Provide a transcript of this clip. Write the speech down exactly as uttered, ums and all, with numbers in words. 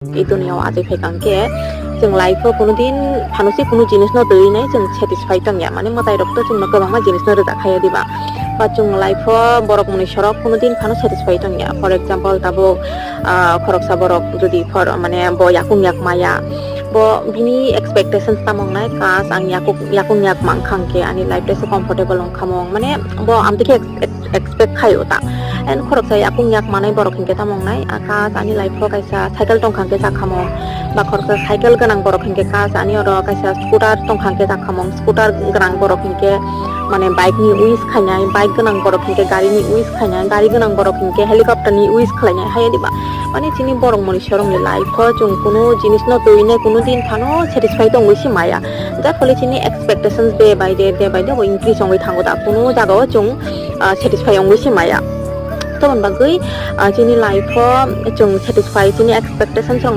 I duniyao achai phaikha hwnkhe chwng life o kuno din phano se kuno jinis no twi nai chwng satisfy tongya, mane mwtai rok to chwngno kwbangma jinis no rwjak khaio diba, ba chwng life o borok mwnwi sorok kuno din phano satisfy tongya. For example, tabuk ah, khoroksa borok jodi for mane bo yakung yak maya, bo bini expectations tamo wngnai, kas ang yakung yakung yak mankha hwnkhe ani life resa comfortable wngkhamung, mane bo amtwi khe ex- ex- expect khaio ta. And khoroksa yakung yak manai borok hinkhe tamo wngnai, ah, kas ani life o kaisa cycle tongkha hwnkhe chakhamung, ba khoroksa cycle gwnang borok hinkhe kas ani oro kaisa scooter tongkha hwnkhe chakhamung, scooter gwnang borok hinkhe mane bike ni wish khainai, bike gwnang borok hinkhe gari ni wish khainai, gari gwnang borok hinkhe helicopter ni wish khlainai, haiya diba? Mane chini borok mwnwi sorokni life o chwng kuno jinis no twi nai kuno din phano satisfy tongwi se maya, jar phole chini expectations day by day, day by day bo increase wngwi thango da, kuno jaga o chwng ah, satisfy wngwi se maya. Toboni bagwi ah, chini life o chwng satisfy, chini expectations rok